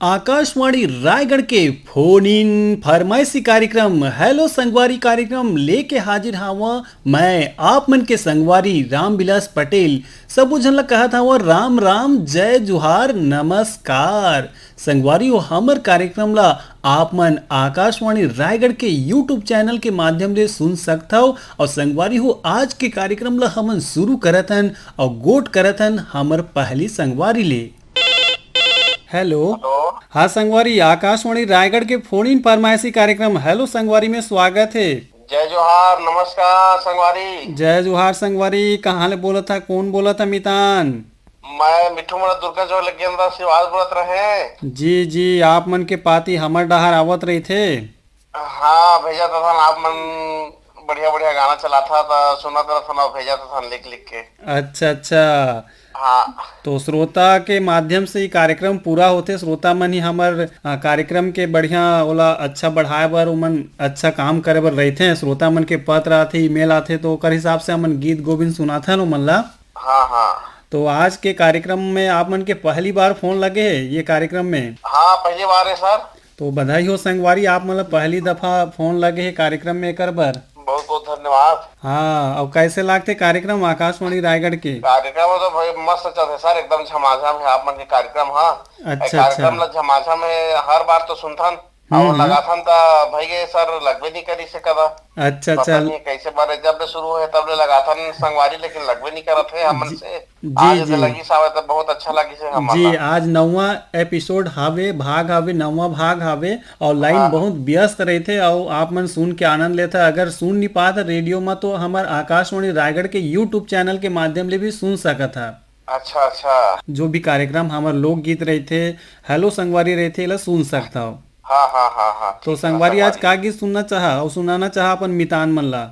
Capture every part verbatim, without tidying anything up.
आकाशवाणी रायगढ़ के phone in फरमाइशी कार्यक्रम hello संगवारी कार्यक्रम लेके हाजिर हावं मैं आप मन के संगवारी रामविलास पटेल। सबो झन ला कहत हावं राम राम, जय जुहार, नमस्कार। संगवारी हो, हमर कार्यक्रम ला आप मन आकाशवाणी रायगढ़ के YouTube चैनल के माध्यम ले सुन सकथव। और संगवारी हो, आज के कार्यक्रम ला हमन शुरू करत हन और गोठ करत हन हमर पहली संगवारी ले। हेलो। हेलो। हाँ संगवारी, आकाशवाणी रायगढ़ के फोन इन फरमाइशी कार्यक्रम हेलो संगवारी में स्वागत हे। जय जोहार, नमस्कार संगवारी। जय जोहार संगवारी, कहाँ ले बोलत हा, कौन बोलत हा मितान? मैं मिट्ठू मड़ा दुर्गा चौक ले गेंदा सिवाल बोलत रहे। जी जी, आप मन के पाती हमर डहार आवत रहिथे। हाँ, भेजत हथन, आप मन बढ़िया बढ़िया गाना चलाथा त सुनत रथन और भेजत हथन लिख लिख के। अच्छा अच्छा। हाँ। तो श्रोता के माध्यम से ये कार्यक्रम पूरा होथे, श्रोता मन ही हमर अ, कार्यक्रम के बढ़िया ओला अच्छा बढ़ाए बर, ओमन अच्छा काम करे बर रहिथे। श्रोता मन के पत्र आथे, ईमेल आथे, तो ओकर हिसाब से हमन गीत गोविंद सुनाथन ओमन ला। हाँ हाँ। तो आज के कार्यक्रम में आप मन के पहली बार फोन लगे हे ये कार्यक्रम में? हाँ, पहली बार है सर। तो बधाई हो संगवारी, आप मन ला पहली दफा फोन लगे हे कार्यक्रम में एकर बर। बहुत बहुत धन्यवाद। हाँ, और कैसे लागथे कार्यक्रम आकाशवाणी रायगढ़ के? कार्यक्रम तो भाई मस्त चलथे सर, एकदम झमाझम है आप मन के कार्यक्रम। हाँ, अच्छा, कार्यक्रम अच्छा। ला झमाझम है, हर बार तो सुनथन हम्म, और हम्म। लगाथन त भाई के सर लगबे नहीं करी से कदा। अच्छा पता अच्छा। नहीं कैसे बारे जब ले शुरू है तब ले लगाथन संगवारी, लेकिन लगबे नहीं करत है हमन जी से। जी आज जी। लगी सावे तो बहुत अच्छा लगी से हमन जी ला। आज नौवा एपिसोड हावे, भाग हावे, नौवा भाग हावे। और लाइन हाँ। बहुत व्यस्त रहिथे और आप मन सुन के आनंद लेथा। अगर सुन नहीं पात रेडियो में तो हमर आकाशवाणी रायगढ़ के YouTube चैनल के माध्यम ले भी सुन सकत हा। अच्छा अच्छा। जो भी कार्यक्रम हमर लोकगीत रहिथे, हेलो संगवारी रहिथे, एला सुन सकत हव। हाँ हाँ हाँ हाँ। तो ठीक है संगवारी आज संगवारी। का गीत सुनना चाहा और सुनाना चाहा अपन मितान मन ला?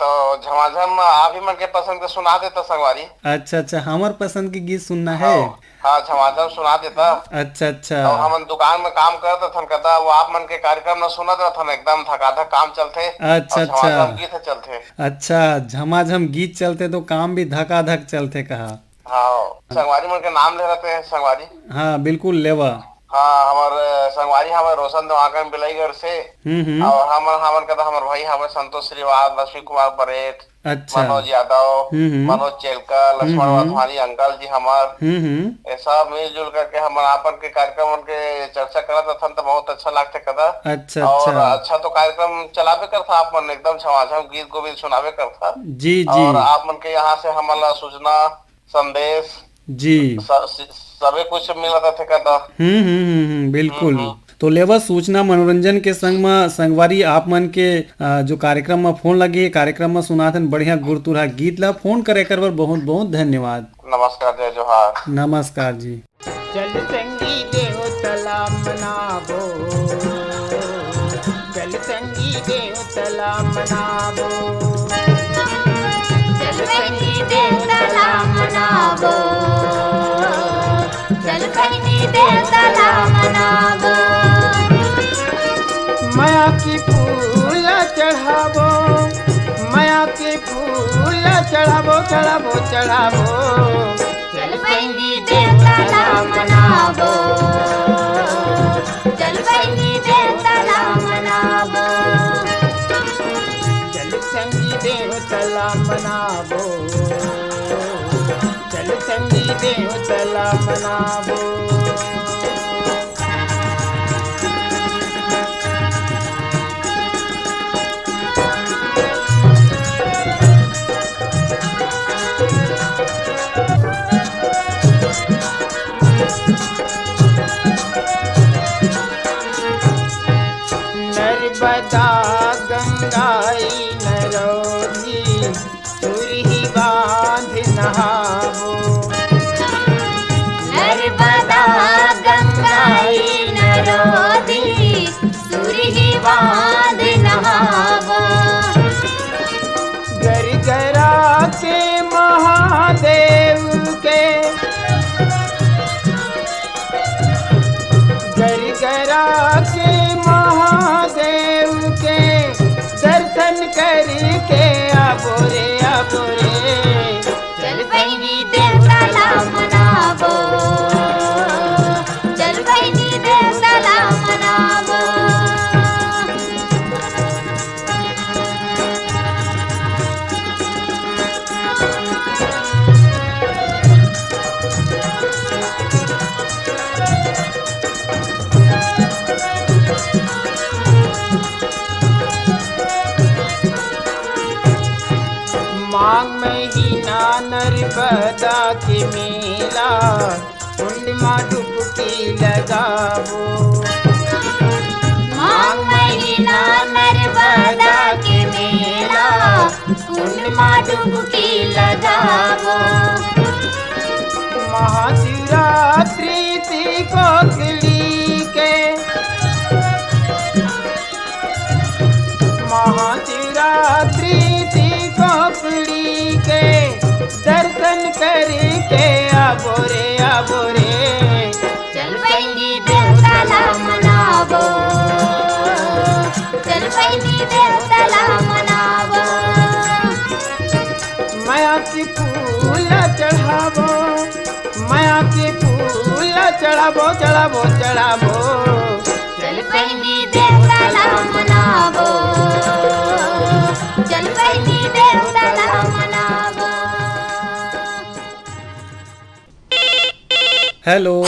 तो झमाझम आप ही मन के पसंद के सुना देता संगवारी। अच्छा अच्छा, हमर पसंद के गीत सुनना है। हाँ, हाँ, झमाझम सुना देता। अच्छा अच्छा। और हमन दुकान में काम करत हथन कदा, वो आप मन के कार्यक्रम न सुनत रहथन, एकदम धकाधक काम चलथे। अच्छा और अच्छा। झमाझम गीत चलथे। अच्छा, झमाझम गीत चलथे तो काम भी धकाधक चलथे कहा। हाँ, संगवारी मन के नाम ले रहते हैं संगवारी। हाँ बिल्कुल लेवा। हाँ, हमर संगवारी हवे रोशन देवांगन बिलाईगढ़ से। हम्म हम्म। और हमन हमन कदा हमर भाई हवे संतोष श्रीवास, लक्ष्मी कुमार बरेठ, अच्छा। मनोज यादव, हम्म, हम्म। मनोज चेलका, लक्ष्मण हम्म, हम्म। वाधवानी अंकल जी हमार। हम्म, हम्म। ये सब मिलजुल करके हमन आपन के कार्यक्रम मन के चर्चा करत रथन त बहुत अच्छा लागथे कदा। अच्छा, और अच्छा। अच्छा तो कार्यक्रम चलाबे करथा आप मन, एकदम झमाझम गीत गोविंद सुनाबे करथा। जी, जी। और आप मन के यहाँ से हमन ला सूचना, संदेश, जी। स-, स-, सबे कुछ मिलत रथे कदा। हम्म, हम्म, हम्म, हम्म, बिल्कुल। हम्म, हम्म। तो लेवा सूचना मनोरंजन के संग म संगवारी आप मन के, अ, जो कार्यक्रम म फोन लगे, कार्यक्रम म सुनाथन बढ़िया गुरतुरहा गीत ला। फोन करे कर बर बहुत बहुत धन्यवाद। नमस्कार, जय जोहार। नमस्कार जी। चल संगी देवता ला मनाबो, चल संगी देवता ला मनाबो। चल बहिनी देवता ला मनाबो, चल बहिनी देवता ला मनाबो। मया के फूल चढ़ाबो, मया के फूल चढ़ाबो, चढ़ाबो, चढ़ाबो। चल बहिनी देवता ला मनाबो, चल बहिनी देवता ला मनाबो। चल संगी देवता ला मनाबो, चल संगी देवता ला मनाबो। नर्मदा गंगाई नरौधी सुरही बांध नहाबो। नर्मदा गंगाई नरौधी सुरही बांध नहाबो। गरगरा के महादेव के, गरगरा के महादेव के दर्शन करके आबो रे, आबो रे। चल बहिनी देवता ला मनाबो, चल बहिनी देवता माघ महीना नर्मदा के मेला, कुंड मा डुबकी लगाबो। माघ महीना नर्मदा के मेला, कुंड मा डुबकी लगाबो। महाशिवरात्रि ती कोकली के, महाशिवरात्रि ती कोकली के दर्शन करके आबो रे, आबो रे। चल पैनी देवता ला मनाबो, चल पैनी देवता ला मनाबो। माया के फूल चढ़ाबो, माया के फूल चढ़ाबो, चढ़ाबो, चढ़ाबो। चल पैनी देवता ला मनाबो, चल पैनी देवता ला मनाबो। हेलो।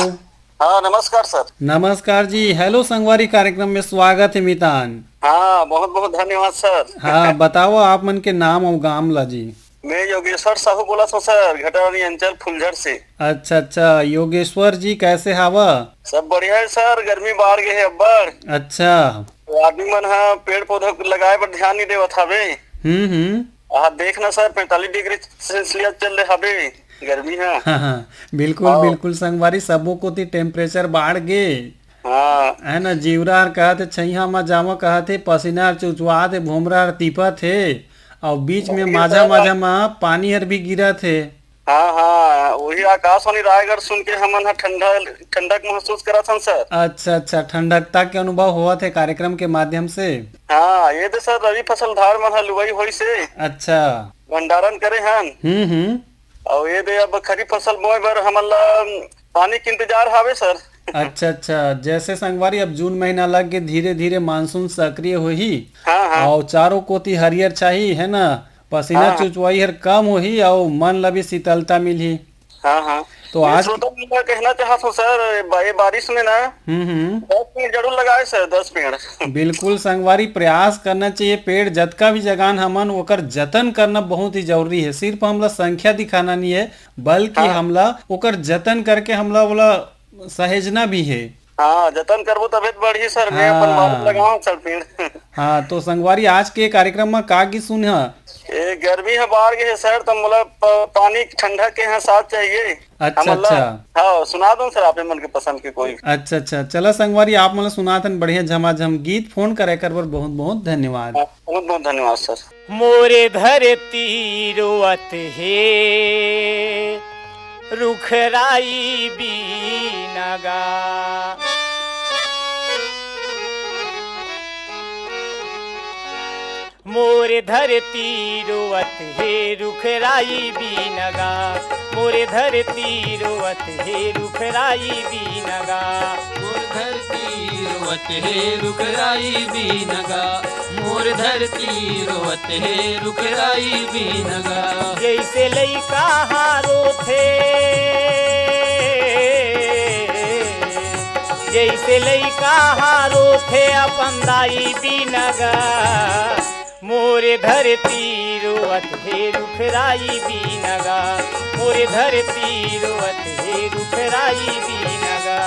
हाँ, नमस्कार सर। नमस्कार जी। हेलो संगवारी कार्यक्रम में स्वागत है मितान। हाँ, बहुत बहुत धन्यवाद सर। हाँ, बताओ आप मन के नाम अउ गांव ला जी। मैं योगेश्वर साहू बोलत हूँ सर, घटारानी अंचल फुलझर से। अच्छा, अच्छा, योगेश्वर जी कैसे हावा? सब बढ़िया है सर, गर्मी बाढ़ गए है अब्बड़। अच्छा। तो आदमी मन हा पेड़ पौधा लगाए बर ध्यान नहीं देवत हवे। हम्म, हम्म। आ देख ना सर, पैंतालीस डिग्री सेल्सियस चल रहे हवे गर्मी हा। हाँ, हाँ, बिल्कुल, हाँ। बिल्कुल संगवारी, सबो कोती टेम्परेचर बाढ़ गे। हाँ। है ना, जीवरा हर कहत हे, "छैया म जावा," कहत हे, पसीना हर चुचवात हे, भोमरा हर तीपत हे, अउ बीच में अभी माझा, सर, माझा म पानी हर भी गिरत हे। हाँ, हाँ, वही आकाशवाणी रायगढ़ सुन के हमन ह ठंडा, ठंडक महसूस करत हन सर। अच्छा, अच्छा, ठंडकता के अनुभव होवत हे कार्यक्रम के माध्यम से। हाँ, ये दे सर, रवि फसल धान मन ह लुवई होइस हे। अच्छा। भंडारण करे हन। हम्म, हम्म। अउ ये दे अब खरीफ फसल बोए बर हमन ला पानी के इंतजार हावे सर। अच्छा, अच्छा, जैसे संगवारी अब जून महीना लग के धीरे धीरे मानसून सक्रिय होही। हाँ, हाँ। अउ चारों कोती हरियर छाही, है ना, पसीना हाँ, हाँ। चुचवाई हर कम होही अउ मन ला भी शीतलता मिलही। हाँ, हाँ। तो ये आज श्रोता मन ला कहना चाहत हूँ सर, बा-, ये बारिश में ना हम्म, हम्म। दस पेड़ जरूर लगाए सर, दस पेड़। बिल्कुल संगवारी, प्रयास करना चाहिए। पेड़ जतका भी जगान हमन, ओकर जतन करना बहुत ही जरूरी है। सिर्फ हमला संख्या दिखाना नहीं है, बल्कि हाँ। हमला ओकर जतन करके हमला ओला सहेजना भी है। हाँ, जतन करबो तभे तो बढ़ही सर, मैं अपन हाँ। मारत लगाऊं सर पेड़। हाँ, तो संगवारी आज के कार्यक्रम में का गीत सुन ह? ए, गर्मी ह बाढ़ गे हे सर, त मोला प-, पानी ठंडा के ह साथ चाहिए। अच्छा, हमन ला, अच्छा। हाँ, सुना दो सर, आप मन के पसंद के कोई। अच्छा, अच्छा, चला संगवारी, आप मन ला सुनात हन बढ़िया झमाझम गीत। फोन करे कर बर बहुत बहुत धन्यवाद। हाँ, बहुत बहुत धन्यवाद सर। मोरे धरती रोवत हे, रुखराई बीनगा। मोर धरती रोवत हे, रुखराई बीनगा। मोर धरती रोवत हे, रुखराई बीनगा। मोर धरती रोवत हे, रुखराई बीनगा। मोर धरती रोवत हे, रुखराई बीनगा। जैसे लइका हा रोथे, जैसे लइका हा रोथे अपन दाई बीनगा। मोर धरती रोवत हे, रुखराई बीनगा। मोर धरती रोवत हे, रुखराई बीनगा।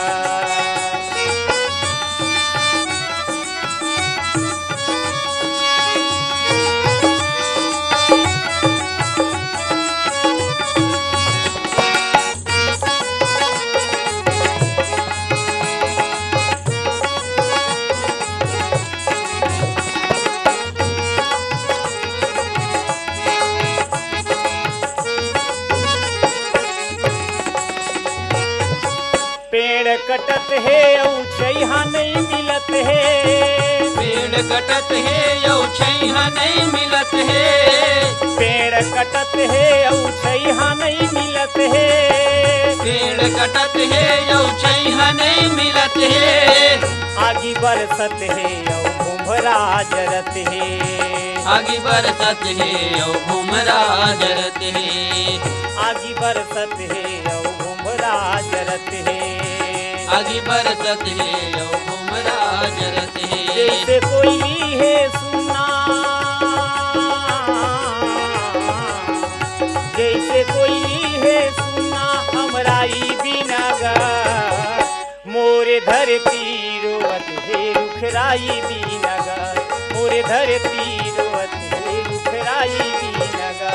पेड़ कटत हे अउ छइहां नइ मिलत हे। पेड़ कटत हे अउ छइहां नइ मिलत हे। पेड़ कटत हे अउ छइहां नइ मिलत हे। पेड़ कटत हे अउ छइहां नइ मिलत हे। आगी बरसत हे अउ भोंभरा जरत हे। आगी बरसत हे अउ भोंभरा जरत हे। आगी बरसत हे अउ भोंभरा जरत हे। आगी बरसत हे अउ भोंभरा जरत हे। जैसे कोयली हे सुन्ना, कोई हे सुना हमरा ई बिनगा, मोरे धरती रोवत हे रुखराई बिनगा, मोरे धरती रोवत हे रुखराई बिनगा।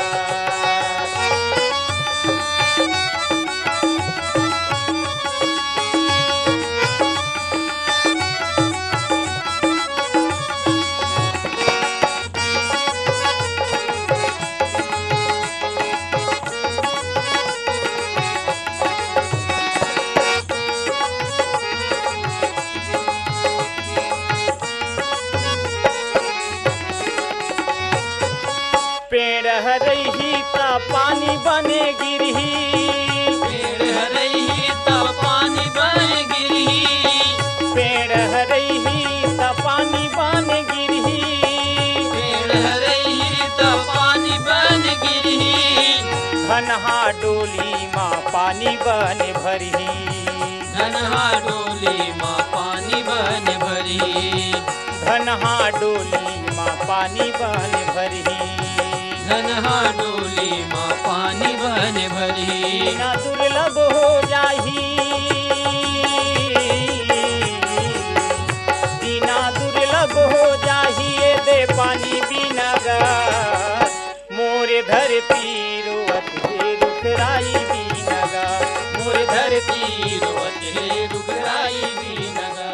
पेड़ हरही त पानी बने गिरही। पेड़ हरही त पानी बने गिरही। पेड़ हरही त पानी बने गिरही। पेड़ हरही त पानी बने गिरही। धनहा डोली मा पानी बने भरही। धनहा डोली मा पानी बने भरही। धनहा डोली मा पानी बने भरही। धनहा डोली मा पानी बने भरही। बिना दुर्लभ हो जाही। बिना दुर्लभ हो जाही ए दे पानी बिनगा। मोरे धरती रोवत हे रुखराई बिनगा। मोरे धरती रोवत हे रुखराई बिनगा।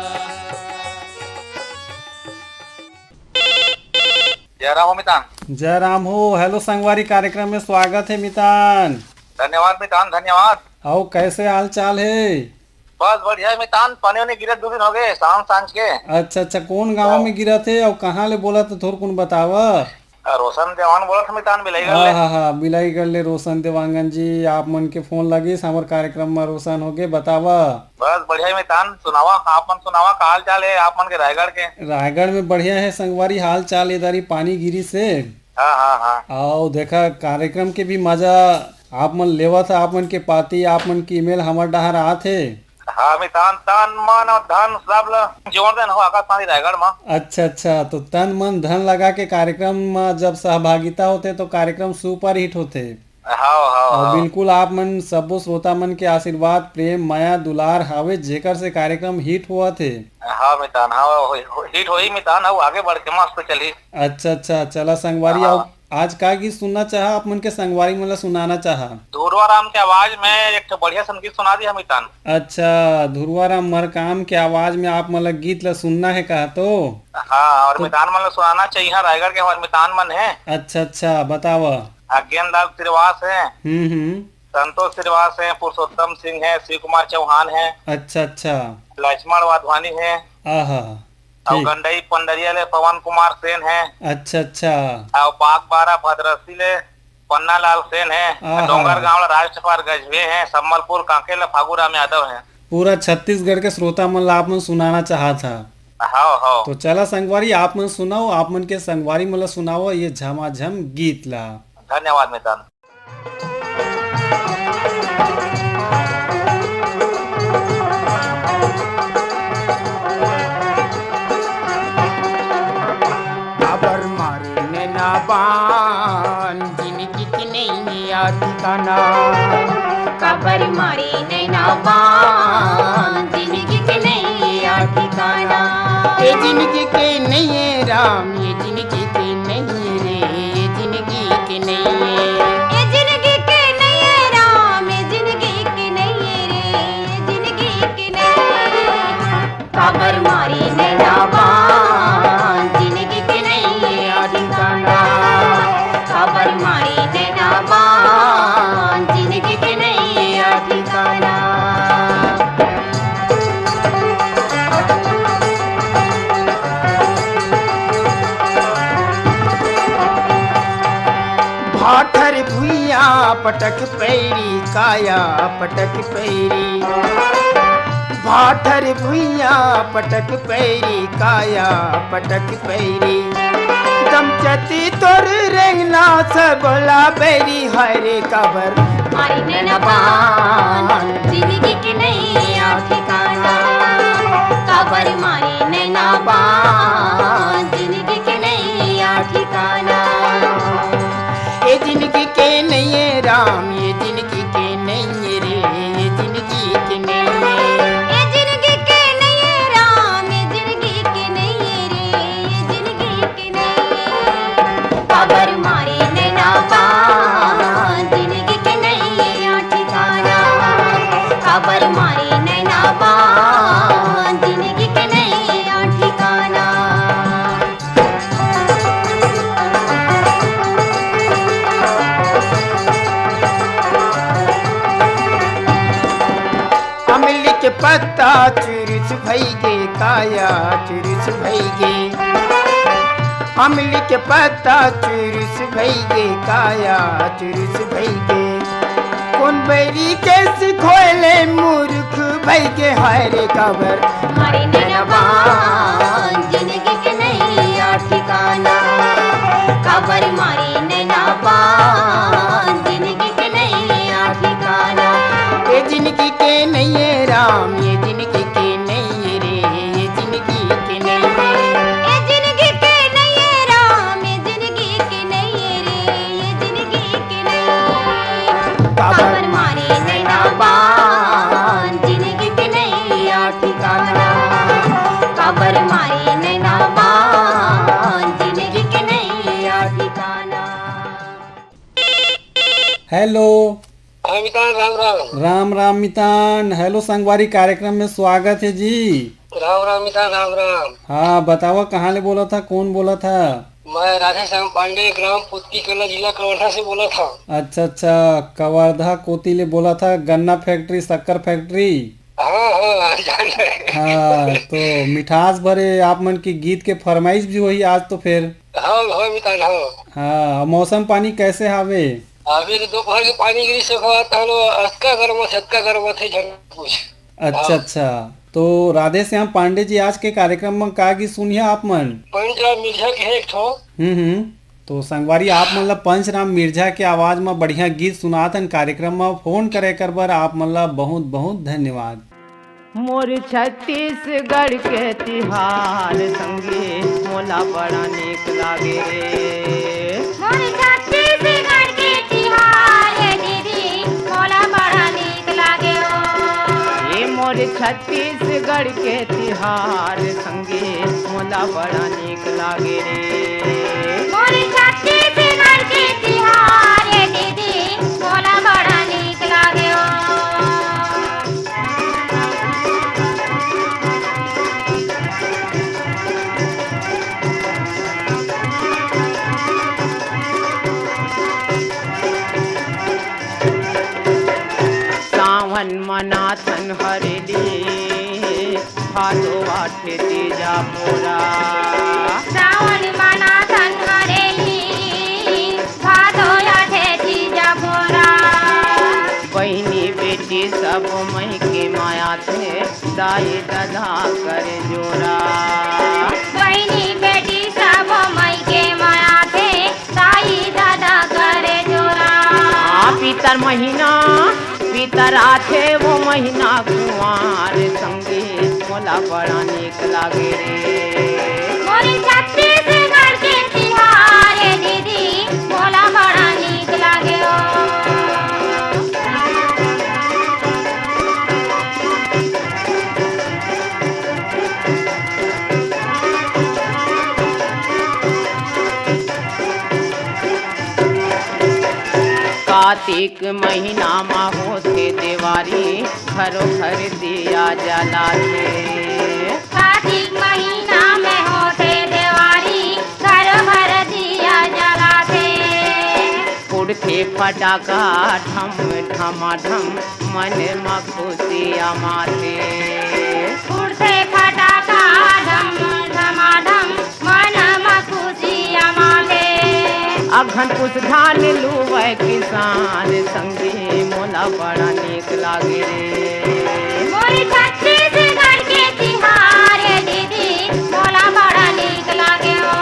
जय राम हो मितान। जय राम हो। हेलो संगवारी, कार्यक्रम में स्वागत हे मितान। धन्यवाद मितान, धन्यवाद। अउ कैसे हाल चाल हे? बस बढ़िया हे मितान, पानी वानी गिरत दू दिन हो गए, शाम सांझ के। अच्छा अच्छा, कौन गांव में गिरत हे अउ कहाँ ले बोलत हे, थोरकुन बतावा। आ, रोशन देवांगन बोलत हे मितान, बिलाईगढ़ ले। हाँ हाँ हाँ, बिलाईगढ़ ले रोशन देवांगन जी, आप मन के फोन लगिस, हमर कार्यक्रम में रोशन हो गए, बतावा। बस बढ़िया हे मितान, सुनावा, आप मन सुनावा, का हाल चाल हे आप मन के रायगढ़ के? रायगढ़ में बढ़िया हे संगवारी, हाल चाल ए दारी पानी गिरिस हे। हाँ हाँ हाँ। अउ देखा, कार्यक्रम के भी मजा आप मन लेवत हे, आप मन के पाती, आप मन के ईमेल हमर डहार आत हे। हाँ मितान, तन मन अउ धन सब ल जोर देन हो आकाशवाणी रायगढ़ म। अच्छा अच्छा, तो तन मन धन लगा के कार्यक्रम म जब सहभागिता होथे तो कार्यक्रम सुपर हिट होथे। हाँ हाँ अउ हाँ। बिल्कुल आप मन सबो श्रोता मन के आशीर्वाद, प्रेम, मया, दुलार हावे, जेकर से कार्यक्रम हिट होवत हे। हाँ मितान, हाँ, हो, हो, हिट होही मितान, अउ आगे बढ़ के मस्त चलही। अच्छा अच्छा, चला संगवारी, हाँ। अउ आज का गीत सुनना चाहा, आप मन के संगवारी मन ला सुनाना चाहा? धुरवा राम के आवाज में एक ठो बढ़िया सन गीत सुना दिया मितान। अच्छा, धुरवा राम मरकाम के आवाज में आप मन ला गीत ला सुनना हे कहा तो? हाँ, अउ तो मितान मन ला सुनाना चाहिए, हाँ, रायगढ़ के हमारे मितान मन हे। अच्छा अच्छा, बतावा। आ, गेंदलाल श्रीवास हे। हम्म हम्म। संतोष श्रीवास हे, पुरुषोत्तम सिंह हे, शिव कुमार चौहान हे। अच्छा अच्छा। लक्ष्मण वाधवानी हे। आहा। अउ ठीक। गंडई पंडरिया ले पवन कुमार सेन हे। अच्छा अच्छा। अउ बागबारा भद्रसी ले पन्नालाल सेन हे। आहा। डोंगरगांव ले राजकुमार गजबे हे, संबलपुर कांकेर ले फागू राम यादव हे। पूरा छत्तीसगढ़ के श्रोता मन ला आप मन सुनाना चाहत हा। हव हव। तो चला संगवारी, आप मन सुनाओ, आप मन के संगवारी मन ला सुनाओ ये झमाझम गीत ला। धन्यवाद मितान। काबर मारे नैना बान, जिनगी के नैया ठिकाना। काबर मारे नैना बान, जिनगी के नैया ठिकाना। ए जिनगी के नैये राम, ए जिनगी के नैये रे, ए जिनगी के नैये। ए जिनगी के नैये राम, ए जिनगी के नैये रे, ए जिनगी के नैये। काबर मारे नैना बान, जिनगी के नैया ठिकाना। काबर मारे नैना बान, जिनगी के नैया ठिकाना। भाठर भुइयां पटक पैरी, काया पटक पैरी। भाठर भुइयां पटक पैरी, काया पटक पैरी। दमचती तोर रेंगना से बोला बैरी, हाय रे काबर मारे नैना बान, जिनगी के नैया ठिकाना। काबर मारे नैना बान, जिनगी के नैया ठिकाना। ए जिंदगी के नइये राम, ये जिंदगी के नइये रे, ये जिंदगी के नइये। ये जिंदगी के नइये राम, ये जिंदगी के नइये रे, ये जिंदगी के नइये। काबर मारे नैना बान, जिंदगी के नइये या ठिकाना। काबर मारे नैना बान, जिंदगी के नइये या ठिकाना। अमली के पत्ता चुरुस भई गे, काया चुरुस भई गे। अमली के पत्ता चुरुस भई गे, काया चुरुस भई गे। कोन बैरी के सिखोय ले मूर्ख भई गे, हाय रे काबर मारे नैना बान, जिंदगी के नइया ठिकाना। काबर मारे नैना बान, जिंदगी के नइया ठिकाना। ये जिंदगी के नइये राम, ये जिंदगी के नइये रे, ये जिंदगी के नइये। ये जिंदगी के नइये राम, ये जिंदगी के नइये रे, ये जिंदगी के नइये। काबर मारे नैना बान, जिंदगी के नइया ठिकाना। काबर मारे नैना बान, जिंदगी के नइया ठिकाना। हेलो। हाँ मितान, राम राम। राम राम मितान। हेलो संगवारी, कार्यक्रम में स्वागत हे जी। राम राम मितान, राम राम। हाँ, बतावा, कहाँ ले बोलत हा, कोन बोलत हा? मैं राधेश्याम पांडे, ग्राम पुतकी कला, जिला कवर्धा से बोलत हा। अच्छा अच्छा, कवर्धा कोती ले बोलत हा, गन्ना फैक्ट्री, शक्कर फैक्ट्री। हाँ हाँ, जान रहे। हाँ, तो मिठास भरे आप मन के गीत के फरमाइश भी होही आज तो फिर। हाँ हाँ मितान, हाँ। हाँ, मौसम पानी कैसे हावे? अभी तो दोपहर के पानी गिरी से कहत हलो, अतका गरम, अतका गरम थे, झन कुछ। अच्छा हाँ। अच्छा, तो राधेश्याम पांडे जी, आज के कार्यक्रम में का गीत सुनिया आप मन? पंचराम मिर्जा के एक ठो। हम्म हम्म। तो संगवारी, आप मन ला पंचराम मिर्जा के आवाज में बढ़िया गीत सुनात हन। कार्यक्रम में फोन करे कर बर आप मन ला बहुत बहुत धन्यवाद। मोर छत्तीसगढ़ के तिहार संगी मोला बड़ा नीक लागे रे। मोर छत्तीसगढ़ के तिहार ए दीदी मोला बड़ा नीक लागे ओ। ए मोर छत्तीसगढ़ के तिहार संगी मोला बड़ा नीक लागे रे। मोर छत्तीसगढ़ के तिहार ए दीदी मोला बड़ा नीक लागे ओ। सावन मनाथन हरेली, भादो आठे तीजा पोरा। सावन मनाथन हरेली, भादो आठे तीजा पोरा। बहिनी बेटी सब मई के माया थे, दाई ददा कर जोरा। बहिनी बेटी सब मई के माया थे, दाई ददा कर जोरा। आ, पितर महीना, पितर आथे वो महीना कुंवार संगी, मोला बड़ा नीक लागे रे। मोर छत्तीसगढ़ के तिहार ए दीदी, मोला बड़ा नीक लागे ओ। कार्तिक महीना मा होथे देवारी, घरो घर दिया जलाथे। कार्तिक महीना में होथे देवारी, घरो घर दिया जलाथे। फुटथे फटाका ढम ढमाढम, मन म खुशी अमाथे। फुटथे फटाका ढम ढमाढम, मन म खुशी अमाथे। अघन पुस धान लुवय किसान संगी, मोला बड़ा नीक लागे रे। मोर छत्तीसगढ़ के तिहार ए दीदी, मोला बड़ा नीक लागे ओ।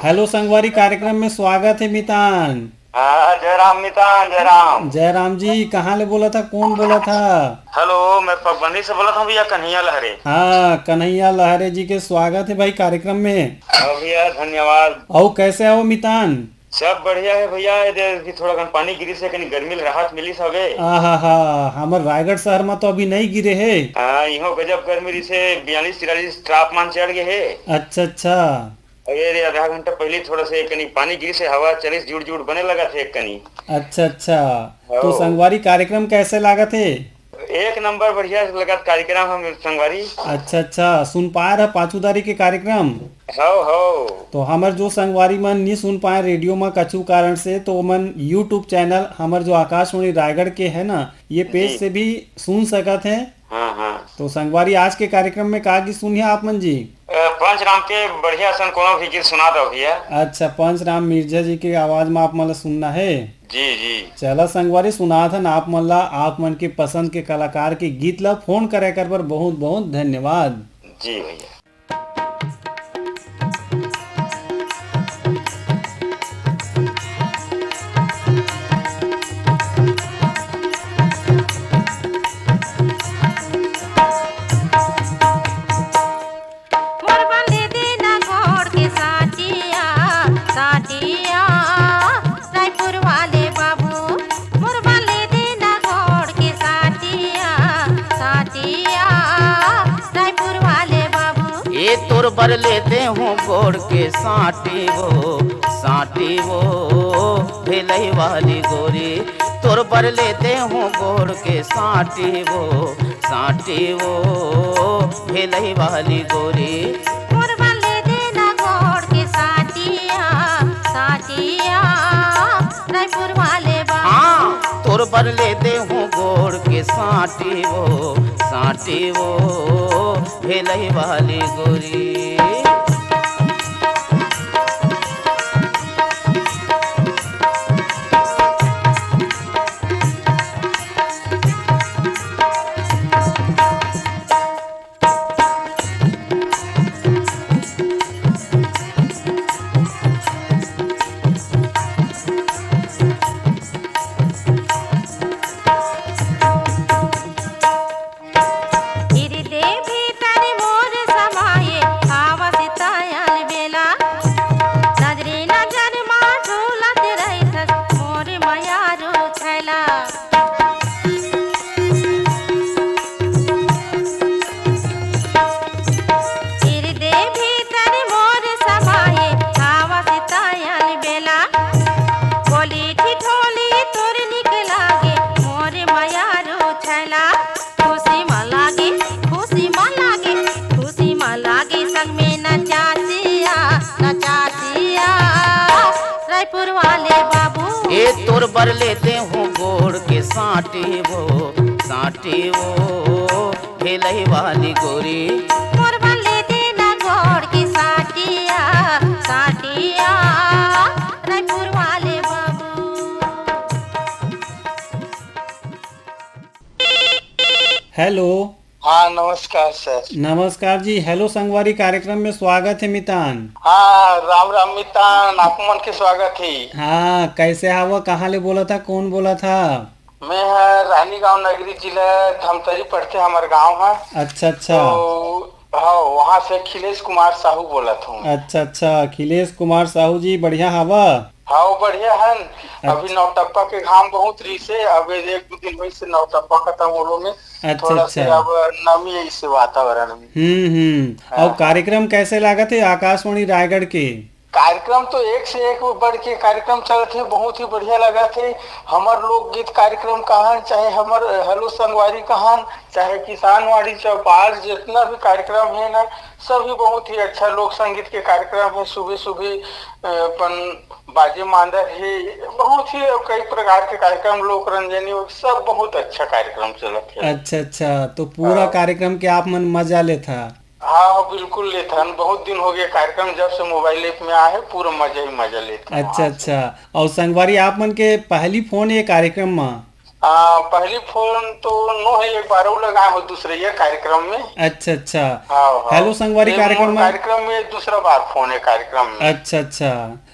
हेलो संगवारी, कार्यक्रम में स्वागत हे मितान। हाँ, जय राम मितान, जय राम। जय राम जी, कहाँ ले बोलत हा, कौन बोलत हा? हेलो, मैं पगबंदी से बोलत हूँ भैया, कन्हैया लहरे। हाँ, कन्हैया लहरे जी के स्वागत है भाई कार्यक्रम में। हाँ भैया, धन्यवाद। अउ कैसे हो मितान? सब बढ़िया है भैया, ये दे अभी थोड़ा कन पानी गिरिस हे, कनी गर्मी ले राहत मिलिस हवे। आहा हा, हमर रायगढ़ शहर में तो अभी नहीं गिरे हे। हाँ, इहो गजब गर्मी रिस हे, बयालीस तिरालीस तापमान चढ़ गए हे। अच्छा, अच्छा। अरे रे, आधा घंटा पहले थोड़ा से कनी पानी गिरिस हे, हवा चलिस जुड़ जुड़ बने लगत हे कनी। अच्छा, अच्छा। तो हो। संगवारी, कार्यक्रम कैसे लागत हे? एक नंबर बढ़िया लगत कार्यक्रम हम संगवारी। अच्छा, अच्छा, सुन पाए रहा पाचू दारी के कार्यक्रम? हो, हो। तो हमर जो संगवारी मन नी सुन पाए रेडियो में कछु कारण से, तो ओमन YouTube चैनल हमर जो आकाशवाणी रायगढ़ के है ना, ये पेज जी। से भी सुन सकत हैं। हाँ, हाँ। तो संगवारी, आज के कार्यक्रम में का गीत सुनिया आप मन जी? अ, पंचराम के बढ़िया सन कोनो भी गीत सुना दो भैया। अच्छा, पंचराम मिर्जा जी के आवाज में आप मन ला सुनना है। जी, जी। चला संगवारी, सुनात हन आप मन ला, आप मन के पसंद के कलाकार के गीत ला। फोन करे कर बर बहुत बहुत धन्यवाद। जी भैया। मोर बंदे देना गोड़ के साटिया, साटिया, रायपुर वाले बाबू। मोर बंदे देना गोड़ के साटिया, साटिया, रायपुर वाले बाबू। ए तोर बर लेते हूँ गोड़ के साटी वो, साटी वो, भेलई वाली गोरी। तोर बर लेते हूँ गोड़ के साटी वो, साटी वो, भेलई वाली गोरी। मोर बर ले देना गोड़ के साटिया, साटिया, रायपुर वाले बा। हाँ, तोर बर लेते हूँ गोड़ के साटी वो, साटी वो, भेलई वाली गोरी। हृदय भीतर मोर समाये, आवस तायल बेला। नजरे नजर मा डोलत रहिथस, मोर मयारू छैला। हृदय भीतर मोर समाये, आवस तायल बेला। बोली ठिठोली तोर निक लागे, मोर मयारू छैला। खुशी म लागे, खुशी म लागे, खुशी म लागे, संग में नचासिया, नचासिया, रायपुर वाले बाबू। ए तोर बर लेते हूँ गोड़ के साटी वो, साटी वो, भेलई वाली गोरी। मोर बर लेते ना गोड़ के साटिया, साटिया, रायपुर वाले बाबू। हेलो। हाँ, नमस्कार सर। नमस्कार जी। हेलो संगवारी कार्यक्रम में स्वागत है मितान। हाँ, राम राम मितान, आप मन के स्वागत है। हाँ, कैसे हव? कहाँ ले बोलत हा? कौन बोलत हा? मैं ह रानीगांव नगरी, जिला धमतरी पड़थे हमर गांव ह। अच्छा, अच्छा। तो हाँ, वहाँ से अखिलेश कुमार साहू बोलत हूँ। अच्छा, अच्छा, अखिलेश कुमार साहू जी, बढ़िया हवा? हाँ, वो बढ़िया हन। अच्छा। अभी नौतप्पा के घाम बहुत रहिसे, अब एक दो दिन होइसे नौतप्पा खत्म होलो में, अच्छा, थोड़ा से अच्छा। अब नमी है इस वातावरण में। हम्म, हम्म। हाँ, अउ हाँ। कार्यक्रम कैसे लागत है आकाशवाणी रायगढ़ के? कार्यक्रम तो एक से एक बढ़ के कार्यक्रम चलत हे, बहुत ही बढ़िया लगत हे। हमर लोकगीत कार्यक्रम कहन, चाहे हमर हेलो संगवारी कहन, चाहे किसान वाणी चौपाल, जितना भी कार्यक्रम है ना, सभी बहुत ही अच्छा लोक संगीत के कार्यक्रम है। सुबह सुबह, अ, अपन बाजे मांदर है, बहुत ही कई प्रकार के कार्यक्रम, लोक रंजनी, सब बहुत अच्छा कार्यक्रम चलत है। अच्छा, अच्छा, तो पूरा हाँ। कार्यक्रम के आप मन मजा लेथा? हाँ, हाँ, बिल्कुल लेथन। बहुत दिन हो गए कार्यक्रम जब से मोबाइल ऐप में आए है, पूरा मजा ही मजा लेथन अच्छा, वहाँ से। अच्छा। अउ संगवारी, आप मन के पहली फोन ये कार्यक्रम म? आ, पहली फोन तो नो है, एक बार और लगाए हो दूसरे ये कार्यक्रम में। अच्छा, अच्छा। हाँ, हाँ। हेलो संगवारी ये कार्यक्रम मोर में। कार्यक्रम में दूसरा बार फोन है कार्यक्रम में। अच्छा, अच्छा।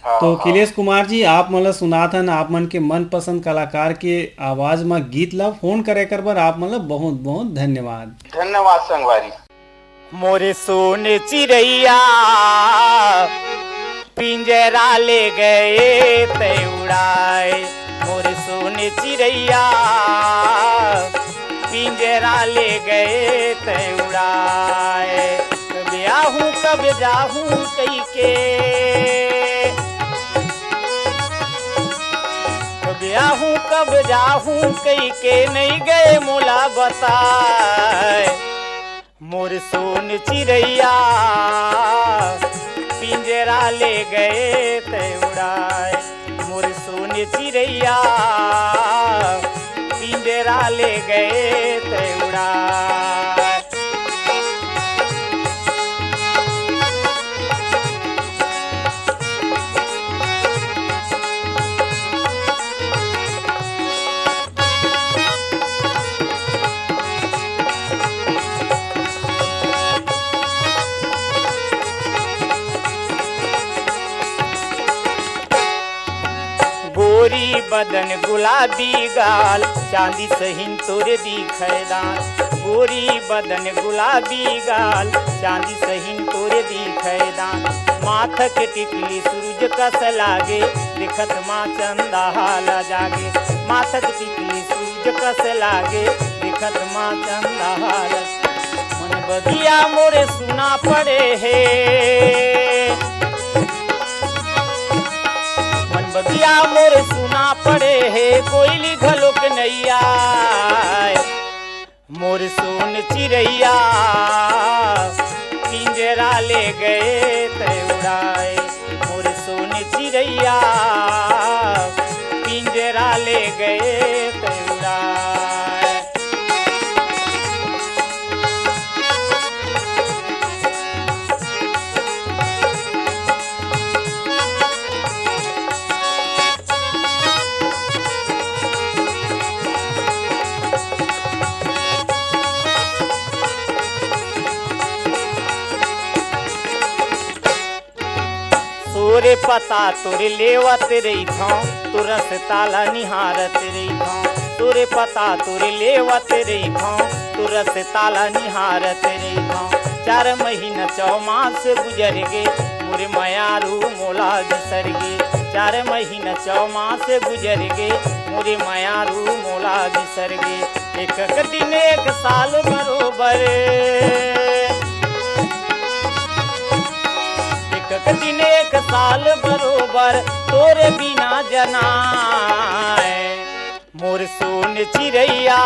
हाँ, तो हाँ। अखिलेश कुमार जी, आप मन ल सुनात हन, आप मन के मनपसंद कलाकार के आवाज म गीत ला फोन करे कर बर आप मन ल बहुत बहुत धन्यवाद। धन्यवाद संगवारी। मोरे सोन चिरैया, पिंजरा ले गए तै उड़ाए। मोरे सोन चिरैया, पिंजरा ले गए तै उड़ाए। कब आहूँ कब जाहूँ कहिके, कब आहूँ कब जाहूँ कहिके, नहीं गए मोला बताए। मोर सोन चिरैया, पिंजरा ले गए तै उड़ाए। मोर सोन चिरैया, पिंजरा ले गए तै उड़ाए। गोरी बदन गुलाबी गाल, चांदी सहिन तोरे दिखै दांत। गोरी बदन गुलाबी गाल, चांदी सहिन तोरे दिखै दांत। माथ के टिकली सूरज कस लागे, देखत माँ चंदा हाला जागे। माथ के टिकली सूरज कस लागे, देखत माँ चंदा हाला। मन बगिया मोरे सुना पड़े हे, मन बगिया मोरे सुना पड़े हे, कोयली घलोक नैया। मोर सोन चिरैया, पिंजरा ले गए तै उड़ाए। मोर सोन चिरैया, पिंजरा ले गए तै उड़ाए। तोरे पता तोरे लेवत रहिथौं, तोर रस्ता ला निहारत रहिथौं। तोरे पता तोरे लेवत रहिथौं, तोर रस्ता ला निहारत रहिथौं। चार महीना चौमास गुजर गे, मोरे मयारू मोला बिसर गे। चार महीना चौमास गुजर गे, मोरे मयारू मोला बिसर गे। एक एक दिन एक साल बरोबर, एक एक दिन एक साल बरोबर, तोरे बिना जनाए। मोर सोन चिरैया,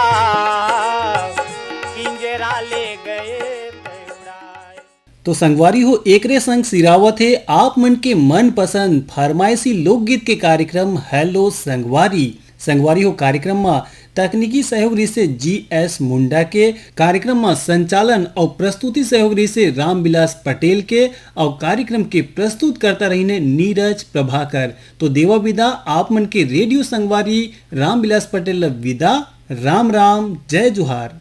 पिंजरा ले गए तै उड़ाए। तो संगवारी हो, एकरे संग सिरावत हे आप मन के मनपसंद फरमाइशी लोकगीत के कार्यक्रम हेलो संगवारी। संगवारी हो, कार्यक्रम म तकनीकी सहयोग रहिसे जी एस मुंडा के, कार्यक्रम म संचालन अउ प्रस्तुति सहयोग रहिसे रामविलास पटेल के, अउ कार्यक्रम के प्रस्तुतकर्ता रहिने नीरज प्रभाकर। तो देवा विदा आप मन के रेडियो संगवारी रामविलास पटेल ल विदा। राम राम, जय जोहार।